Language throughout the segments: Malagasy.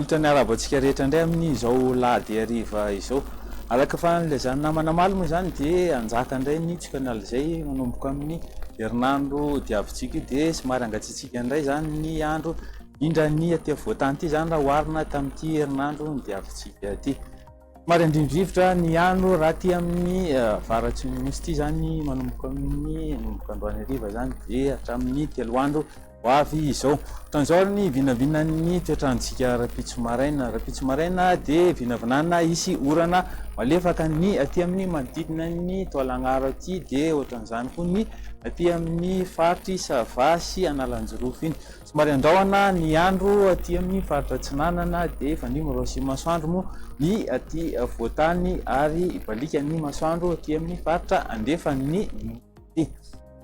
Manolotra ny arahaba antsika rehetra indray amin'izao lahady hariva izao. Araka fa nilazan'ny namana omaly moa izany dia hanjaka indray ny tsiokanala izay manomboka amin'ny herinandro diavintsika io dia somary hangatsiatsiaka indray izany ny andro indrindra ny aty afovoan-tany ity izany raha oharina tamin'ity herinandro nidiavintsika ity. Somary handrindrivotra ny andro raha aty amin'ny avaratry ny nosy ity izany manomboka amin'ny manomboka androany hariva izany dia hatramin'ny 3 andro ho avy izao. Ohatran'izao ary ny vinavinan'ny toetr'androntsika rahampitso maraina. Rahampitso maraina dia vinavinana hisy orana malefaka ny aty amin'ny manodidina ny Taolagnaro aty dia ohatran'izany koa ny aty amin'ny faritry Sava sy Analanjirofo iny. Somary andrahona ny andro aty amin'ny faritra atsinanana dia efa ndry sy masoandro moa ny aty afovoan-tany ary hibaliaka ny masoandro aty amin'ny faritra andrefan'ny nosy.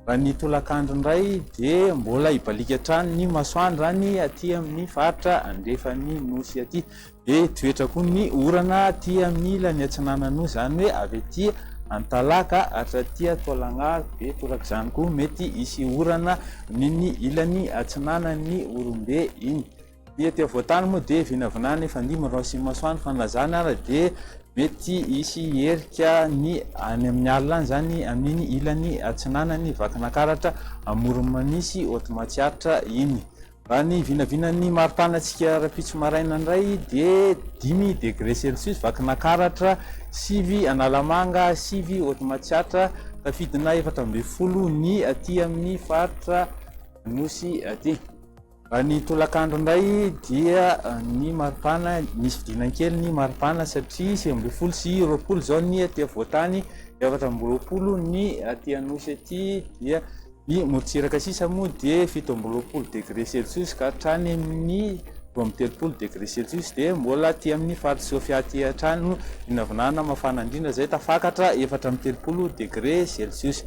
Raha ny tolakandro indray dia mbola hibaliaka hatrany ny masoandro any aty amin'ny faritra andrefan'ny nosy aty. Dia hitoetra koa ny orana aty amin'ny ilany atsinanana izany hoe avy aty Antalaha ka hatraty Taolagnaro dia torak'izany koa mety hisy orana amin'iny ilany atsinanan'ny Horombe iny. Ny aty afovoan-tany moa dia vinavinana hifandimby ny rahona sy ny masoandro fa na izany ara dia mety hisy herika ny any amin'ny alina any izany amin'iny ilany atsinanan'ny Vakinankaratra Amoron'i Mania sy Haute Matsiatra iny. Raha ny vinavinan'ny maripanantsika rahampitso maraina indray dia 5 degré celsius Vakinankaratra, 9 Analamanga, 9 Haute Matsiatra, tafidina 14 ny aty amin'ny faritra Anosy aty. Raha ny tolakandro indray dia ny maripana, misy fidinany kely ny maripana satria 19 sy 20 izao ny aty afovoan-tany, 24 ny aty Anosy aty dia Ny morontsiraka sisa moa dia 27 degré celsius ka hatrany amin'ny 32 degré celsius dia mbola aty amin'ny faritry Sofia aty hatrany no vinavinana mafana indrindra izay tafakatra 34 degré celsius.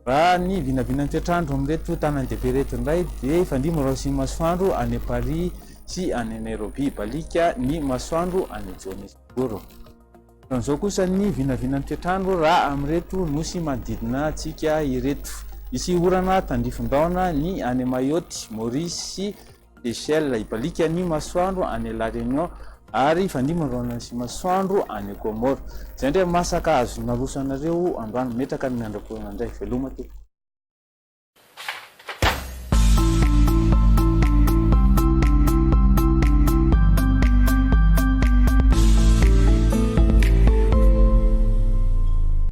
Raha ny vinavinan'ny toetr'andro amin'ireto tanan-dehibe ireto indray dia hifandimby rahona sy masoandro any Paris sy any Nairobi. Hibaliaka ny masoandro any Johannesburg. Ohatran'izao kosa ny vinavinan'ny toetr'andro raha amin'ireto nosy manodidina antsika ireto. Hisy orana tandrifin-daona ny any Mayotte, Maurice sy Seychelles. Hibaliaka ny masoandro any La Réunion ary hifandimby ny rahona sy masoandro any Comores. Izay indray masaka azo naroso anareo androany. Metraka ny miandrak'orana indray. Veloma tompoko.